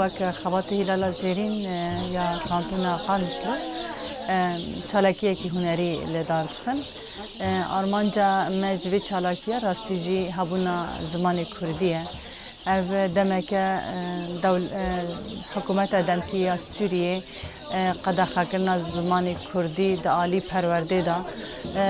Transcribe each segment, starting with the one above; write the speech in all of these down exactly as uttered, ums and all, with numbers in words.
Wek Xebatê Hîlala Zêrîn, e, ya Kantona Qamişlo, e, çalakiyekî hunerî li dar dixin. E, armanca me ji vê çalakiya rastî jî hebûna zimanê kurdî ye. Ev demeke, e, dewl-, e, hikûmeta demkî ya Sûriyê, e, qedexekirina zimanê kurdî di alî perwerdê de, e,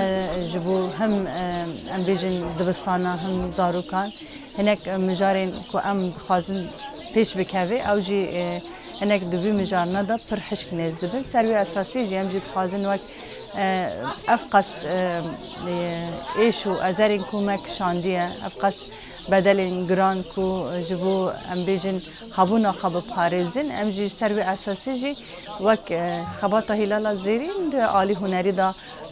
ji bo him, e, em bêjin dibistana, him zarokan, hinek mijarên ku em dixwazin pêş bikeve, ew jî, e, hinek di vî mijarina de pir hişk nêz dibin. Ser wî esasî jî em jî dixwazin wek, e, ev qas, e, e, êş û ezerên ku me kişandiye, ev qas bedelên giran ku ji bo, em bêjin, hebûna xwe biparêzin, em jî ser wî esasî jî wek, e, Xebata Hîlala Zêrîn di alî hunerî de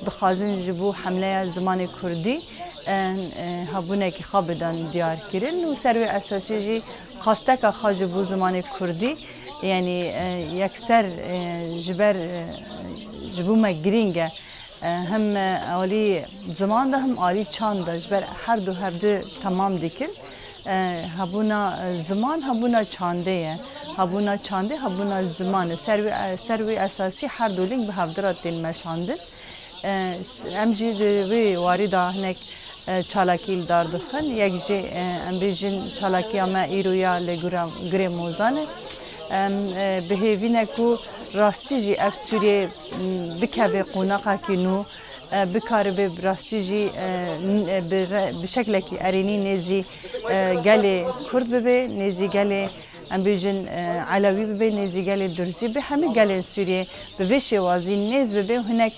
dixwazin ji bo hemleya zimanê kurdî, e, e, hebûnekî xwe bidin diyarkirin û ser wê esasî jî xwesteka xwe ji bo zimanê kurdî, yanî, e, yekser, e, ji ber, e, ji bo me girîng e. E, him, e, alî ziman de him alî çand de ji ber her du hevdi temam dikin. E, hebûna, e, ziman hebûna çandê ye. Hebûna çandê hebûna ziman e. Ser wê, e, ser wê esasî her du lîng bi hevdi re tên meşandin. E, s-, em jî di vê warî de hinek, e, çalakî li dar dixin. Yek jî, e, em bêjin çalakiya me îro ya li gura, Gurê Mozan e. Em, e, bi hêvî ne ku rastî jî ev Sûriyê, m, bikeve qonaxekî nû, e, bikaribe bi rastî jî, e, n-, e, bi re-, bi şeklekî erênî nêzî, e, gelê Kurd bibe, nêzî gelê, em bêjin, e, Elewî bibe, nêzî gelê Durzî bibe, hemî gelên Sûriyê bi vê şêwazî nêz bibe û hinek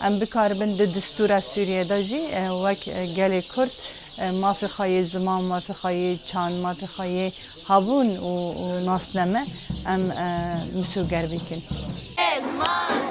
em bikaribin di distûra Sûriyê de jî, e, wek, e, gelê Kurd, e, mafê xwe yê ziman, mafê xwe yê çand, mafê xwe yê hebûn û, û nasname em, e, misoger bikin. Ziman,